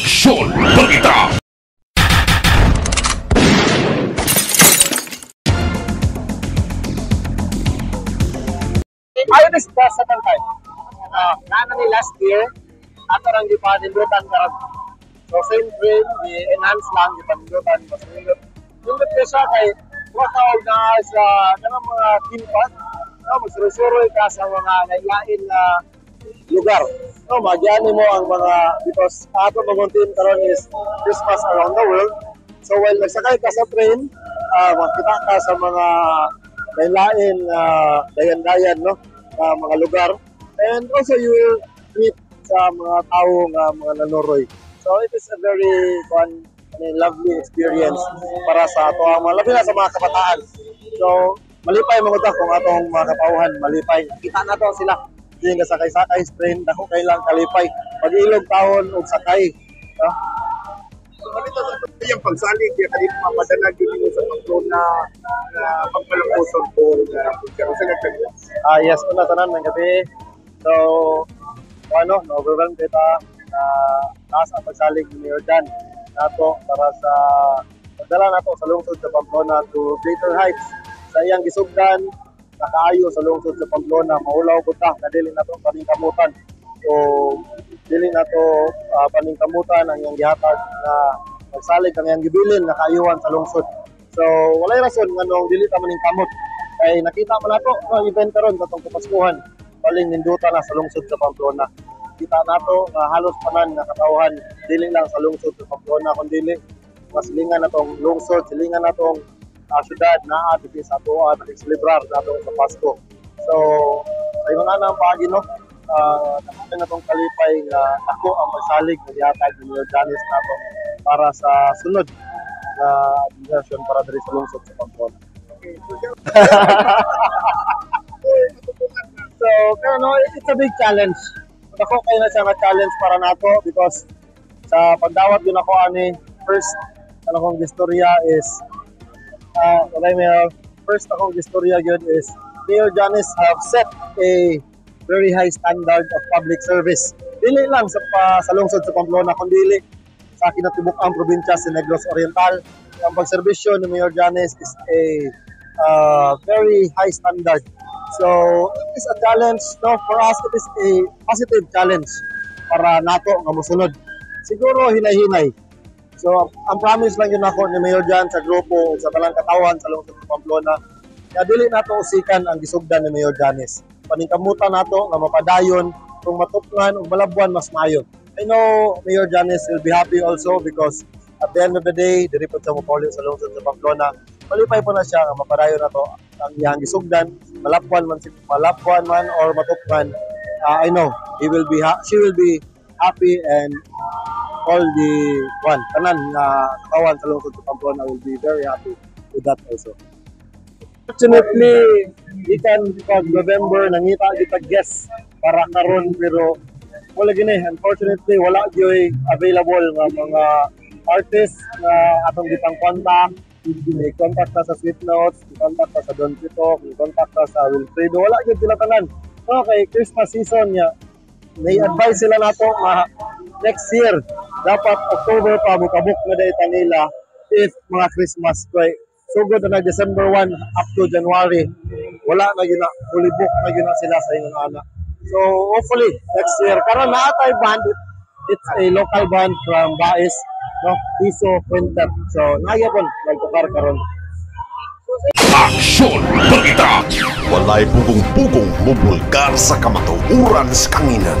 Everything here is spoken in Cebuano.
Aksyon Balita! Ayo, this is the second time. Naa ni last year, ato rang gipanindutan karon. So same frame, i-enhance lang, gipanindutan, mas nindot. Nindot ko siya kay wa ka og naa sa kanang mga theme park. No, magsuroy-suroy ka sa mga nailain na lugar. No, magyani mo ang mga, because ato mga team karon is Christmas around the world. So while nagsakay ka sa train, makita ka sa mga lain-lain na dayan-dayan, no, na mga lugar. And also you will meet sa mga tao nga mga nanoroy. So it is a very fun, I mean, lovely experience para sa ato ang mga labi na sa mga kabataan. So malipay mga ta kung atong mga katawhan malipay. Kita na to sila. Hindi nga sakay-sakay sa train, dako kay lang kalipay. Pag-ilog taon og sakay. No? So, ano ito sa iyang pagsalig, kaya kanina mapadala gyud nimo sa Pamplona na pagpalangkoson ko na kung sa nagtagpo. Ah, yes, una tanan ng gabi. So, ano, na-overwhelm kita na taas ang pagsalig ni Mayor Dan nato para sa pagdala nato sa lungsod sa Pamplona to greater heights. Sa iyang gisugdan, nakaayo sa lungsod sa Pamplona, maulaw ko ta, na dili nato paningkamutan. So, dili nato paningkamutan ang iyang gihatag na pagsalig, ang iyang gibilin na kaayuhan sa lungsod. So, walay rason nganong dili ta maningkamot. Kay nakita man nato no event karon katong Kapaskuhan, paling ninduta na sa lungsod sa Pamplona. Kita nato nga halos tanan nga katawhan dili lang sa lungsod sa Pamplona kundi masilingan natong lungsod, silingan natong syudad naa diri sa atoa nagselebrar nato sa Pasko. So sa ingon ana ang paagi, no, uh, natong kalipay nga ako ang magsalig nga gihatag ni Mayor Janice nato para sa sunod na administrasyon para diri sa lungsod sa Pamplona. So, pero no, it's a big challenge. Dako kayo na siya nga challenge para nato because sa pagdawat yun ako ani, first ano kong istorya is walay mayor, first akong istorya yun is Mayor Janice have set a very high standard of public service. Dili lang sa lungsod sa Pamplona, kundi sa kinatibuk-ang probinsya sa Negros Oriental. Ang pagserbisyo ni Mayor Janice is a very high standard. So, it is a challenge, no, for us. It is a positive challenge para nato nga mosunod. Siguro hinay-hinay. So, ang promise lang yun ako ni Mayor Jan sa grupo sa talang katawan sa lungsod ng Pamplona, nga dili nato usikan ang gisugdan ni Mayor Janice. Paningkamutan nato nga mapadayon. Kung matupngan ug malabuan, mas maayo. I know Mayor Janice will be happy also because at the end of the day, diri po siya mopauli sa lungsod sa Pamplona. Malipay po na siya nga mapadayon nato ang iyang gisugdan, malapuan man or matupngan. I know he will be she will be happy and all the one tanan nga katawan sa lungsod sa Pamplona will be very happy with that also. Fortunately, gikan pag November nangita kita guest para karon, pero wala gini, unfortunately wala gyoy available nga mga artists na atong gipang contact. I-contact ta sa Sweet Notes, i-contact ta sa Don Pito, i-contact ta sa Wilfredo, wala gyud sila tanan. No, kay Christmas season niya, may advice sila nato nga next year dapat October pa mukabuk na dayta nila if mga Christmas, kay sugod na nag December 1 up to January, wala na gyud na, fully book na gyud na sila sa ingon ana. So hopefully next year. Karon naa tay band, it's a local band from Bais, no, Piso Quintet. So naa gyapon nagtukar karon. Aksyon Balita! Walay pugong-pugong mubulgar sa kamatuoran sa kanginan.